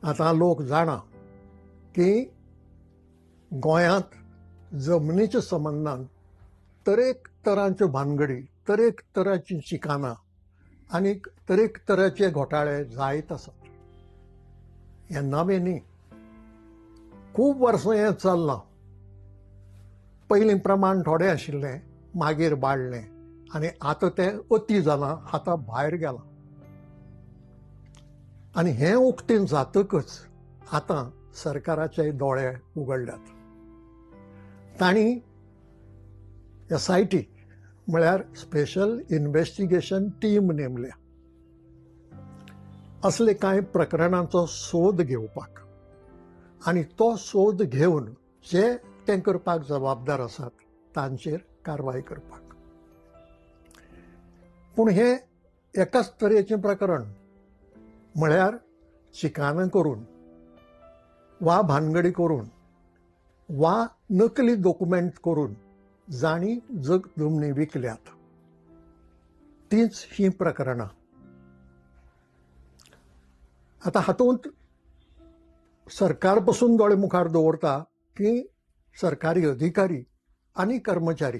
आतां लोक जाणा की गोंयांत जमनीच्या संबंदान तरेक तरांच्यो भानगडी, तरेक तरांचीं चिकानां आनी तरेक तरांचे घोटाळे जायत आसात. हें नवें न्ही, खूब वर्सां हें चल्लां. पयलीं प्रमाण थोडें आशिल्लें, मागीर वाडलें आनी आतां तें अती जालां, हाता भायर गेलां. आनी हें उक्तें जातकच आतां सरकाराचे दोळे उगडल्यात. तांणी SIT म्हळ्यार स्पेशल इन्वेस्टिगेशन टीम नेमल्या असले कांय प्रकरणांचो सोद घेवपाक, आनी तो सोद घेवन जे तें करपाक जबाबदार आसात तांचेर कारवाय करपाक. पूण हें एकाच तरेचें प्रकरण म्हळ्यार चिकानां करून वा भानगडी करून वा नकली डॉक्युमेंट करून जांणी जग जमनी विकल्यात तींच हीं प्रकरणां. आतां हातूंत सरकार पसून दोळे मुखार दवरता की सरकारी अधिकारी आनी कर्मचारी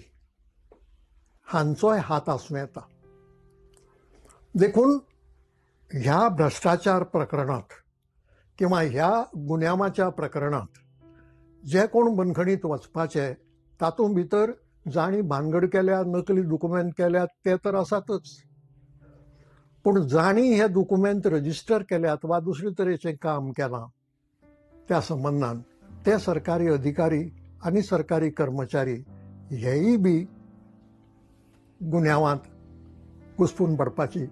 हांचोय हात आसूं येता. देखून ह्या भ्रश्टाचार प्रकरणांत किंवा ह्या गुन्यांवाच्या प्रकरणांत जे कोण बंदखणीत वचपाचे तातूंत भितर जांणी भानगड केल्या, नकली डॉक्युमेंट केल्यात ते तर आसातच, पूण जांणी हे डॉक्युमेंट रजिस्टर केल्यात वा दुसरे तरेचें काम केलां त्या संबंदान ते सरकारी अधिकारी आनी सरकारी कर्मचारी हेय बी गुन्यांवांत घुस्पून पडपाची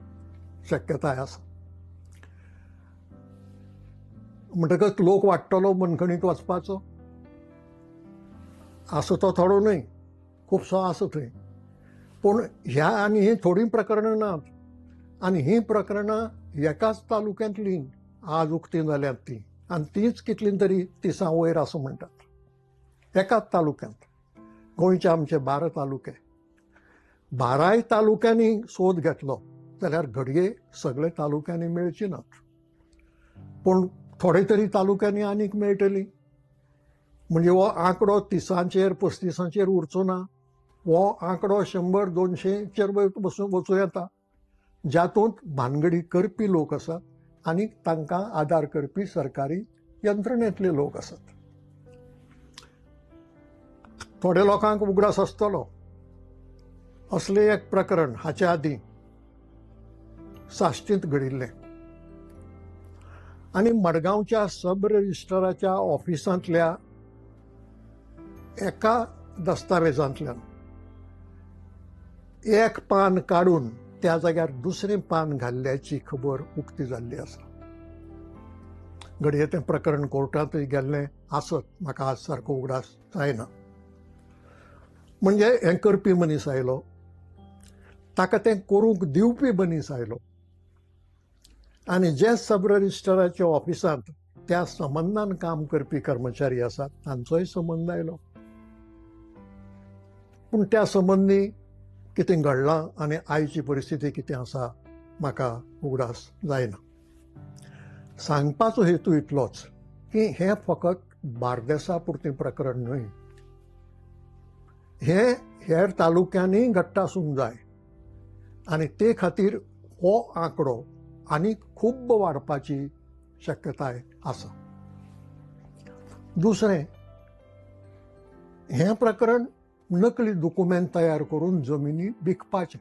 शक्यताय आसा. म्हणटकच लोक वाडटलो बंदखणीत वचपाचो आसो तो थोडो न्हय, खुबसो आसा थंय. पूण ह्या आनी हीं थोडीं प्रकरणां नात, आनी हीं प्रकरणां एकाच तालुक्यांतलीं आज उक्तीं जाल्यांत तीं, आनी तींच कितलीं तरी 30 वयर आसा म्हणटात एकाच तालुक्यांत. गोंयचे आमचे 12 तालुके, 12 तालुक्यांनी सोद घेतलो जाल्यार घडये सगळे तालुक्यांनी मेळची नात, पूण थोडे तरी तालुक्यांनी आनीक मेळटली. म्हणजे हो आंकडो 30चेर 35चेर उरचो ना, हो आंकडो 100 200चेर वचूं येता, जातूंत भानगडी करपी लोक आसात आनी तांकां आदार करपी सरकारी यंत्रणेंतले लोक आसात. थोड्या लोकांक उगडास आसतलो असलें एक प्रकरण हाचे आदीं साश्टींत घडिल्लें आनी मडगांवच्या सब रजिस्ट्राराच्या ऑफिसांतल्या एका दस्तावेजांतल्यान एक पान काडून त्या जाग्यार दुसरें पान घाल्ल्याची खबर उक्ती जाल्ली आसा. घडये तें प्रकरण कोर्टांतूय गेल्लें आसत, म्हाका आज सारको उगडास जायना. म्हणजे हें करपी मनीस आयलो, ताका तें करूंक दिवपी मनीस आयलो, आनी जे सब रजिस्ट्राराच्या ऑफिसांत त्या संबंदान काम करपी कर्मचारी आसात तांचोय संबंद आयलो. पूण त्या संबंदी कितें घडलां आनी आयची परिस्थिती कितें आसा म्हाका उगडास जायना. सांगपाचो हेतू इतलोच की हें फकत बार्देसा पुरतें प्रकरण न्हय, हें हेर तालुक्यांनी घडटा आसूंक जाय आनी ते खातीर हो आंकडो आनी खूब वाडपाची शक्यताय आसा. दुसरें, हें प्रकरण नकली डॉक्युमेंट तयार करून जमिनी विकपाचें.